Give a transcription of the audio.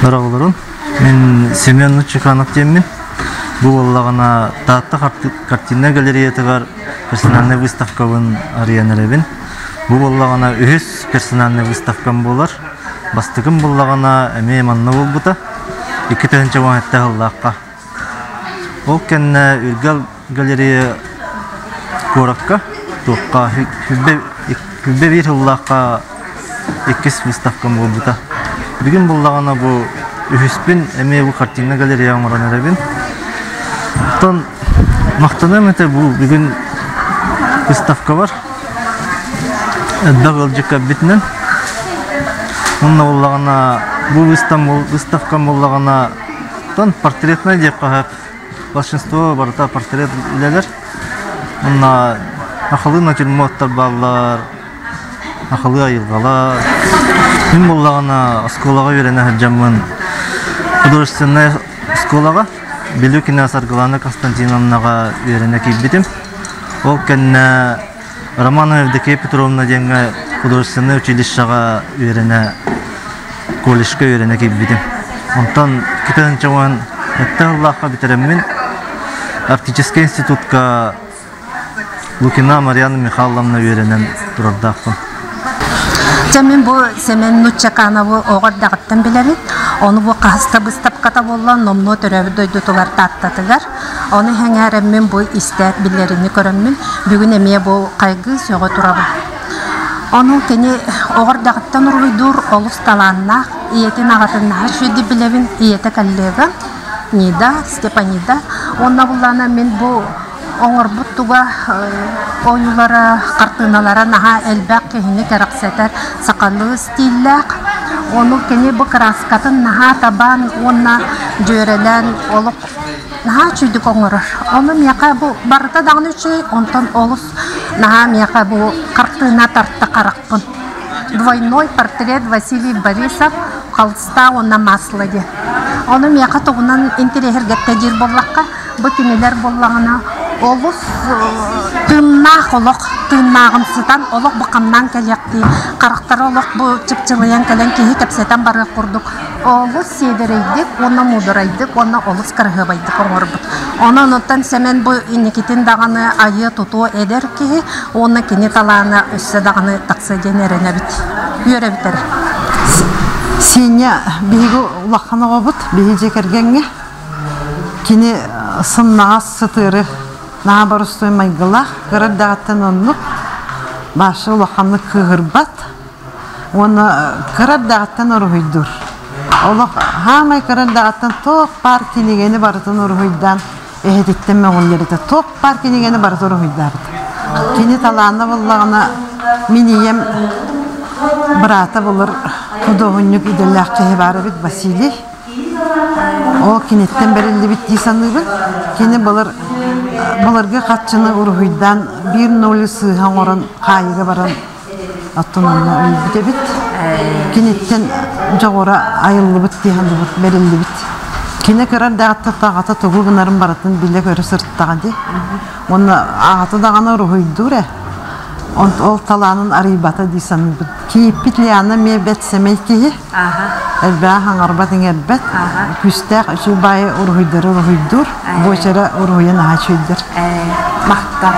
Дороголорун. Мин Семен Чеканов диэммин. Бу буоллаҕына Таатта картиннай галереятыгар персональнай выставкабын арыйан эрэбин. Бу буоллаҕына үһүс персональнай выставкам буолар. Бастакым буоллаҕына эмиэ манна буолбута. 2017 сыллаахха. Ол кэннэ Үргэл галерея куоракка туохха күлбэ биир сыллаахха иккис выставкам буолбута. Бүгүн буллаҕына бу үһүспүн эмиэ бу картина галерея оҥорон эрэбин. Оттон махтаныам этэ бу бүгүн выставкабар элбэх ыалдьыт кэлбитинэн. Уонна буоллаҕына бу выставкам буоллаҕына оттон портретнай диэххэ сөп. Большинство барыта портрет үлэлэр. Уонна сахалыы натюрморттар бааллар, сахалыы айылҕалар. Мин буоллаҕына оскуолаҕа үөрэнэ сылдьаммын художественнай оскуолаҕа Билюкина Саргылана Константиновнаҕа үөрэнэ киирбитим. Ол кэннэ Романова Евдокия Петровна диэҥҥэ художественнай училищеҕа үөрэнэ, колледжка үөрэнэ киирбитим. Онтон 2017 сыллаахха бүтэрэммин Арктическай институтка Лукина Марьяна Михайловна үөрэнэн турардаахпын. Дьэ мин бу Сэмэн Нуччакановы оҕо эрдэҕиттэн билэбин. Ону бу хаһыс да быыстапката буолла, номнуо төрөөбүт дойдутугар Тааттатыгар. Ону сэҥээрэммин бу истээт биллэрини көрөммүн, бүгүн эмиэ бу хайгыы сөҕө турабын. Ону кини оҕо эрдэҕиттэн уруһуйдуур олус талааннаах, ийэтин аҕатын наһаа үчүгэйдик билэбин, ийэтэ коллега Нида, Степанида. Уонна буллаана мин бу оҥорбут туга ойуулара, хартыыналара наһаа элбэх киһини кэрэхсэтэр сахалыы стиллээх. Ону кини бу кырааскатын наһаа табан уонна дьүөрэлээн олох наһаа үчүгдүк оҥорор. Ону миэхэ бу барыта даҕаны үчүгэй, онтон олус наһаа миэхэ бу хартыына тарта харахпын. Двойной портрет Василий Борисов холста уонна масло диэн. Ону миэхэ тугунан интэриэһиргэттэ диир буоллахха, бу кинилэр буоллаҕына олус тыыннаах олох тыыннааҕымсытан олох бу хамнаан кэлиэхтии харахтара олох бу чыпчылыйан кэлэн киһи кэпсэтэн барыах курдук олус сиэдэрэйдик уонна муударайдык уонна олус кыраһыабайдык оҥорбут. Онон оттон Сэмэн бу инникитин даҕаны айыа-тутуо эдэр киһи уонна кини талаана өссө даҕаны тахсыа диэн эрэнэбит, үөрэбит эрэ. Сиэнньэ биһиги улахан оҕобут, биһиги дьиэ кэргэҥҥэ. Кини сымнаҕас сытыары наһаа боростуой майгылаах, кыра эрдэҕиттэн оннук Маша улаханнык кыыһырбат уонна кыра эрдэҕиттэн уруһуйдуур. Олох хаамай кыра эрдэҕиттэн туох баар кинигэни барытын уруһуйдаан эһэтиттэн мөҕүллэр этэ. Туох баар кинигэни барытын уруһуйдаабыт. Кини талаана буллаҕына мин ийэм быраата булар худуоһунньук идэлээх киһи баар эбит Василий. Ол киниттэн бэриллибит дии саныыбын. Кини былыр былыргы хаччыны уруһуйдаан биир ноль сыыһа оҥорон хаайыыга баран оттон онно өлбүт эбит. Киниттэн дьоҕура айыллыбыт дии саныыбыт, бэриллибит. Кини кыра эрдэҕиттэн аҕата тугу гынарын барытын билэ-көрө сырыттаҕа дии. Уонна аҕата даҕаны уруһуйдуур ээ. Ол талаанын арыйбата дии саныыбын. Кийииппит Лиана эмиэ бэрт сэмэй киһи. Элбэҕи хаҥарбат-иҥэрбэт, күүстээх үчүгэй баайы уруһуйдары уруһуйдуур, буочара уруһуйа наһаа үчүгэйдэр. Махтал.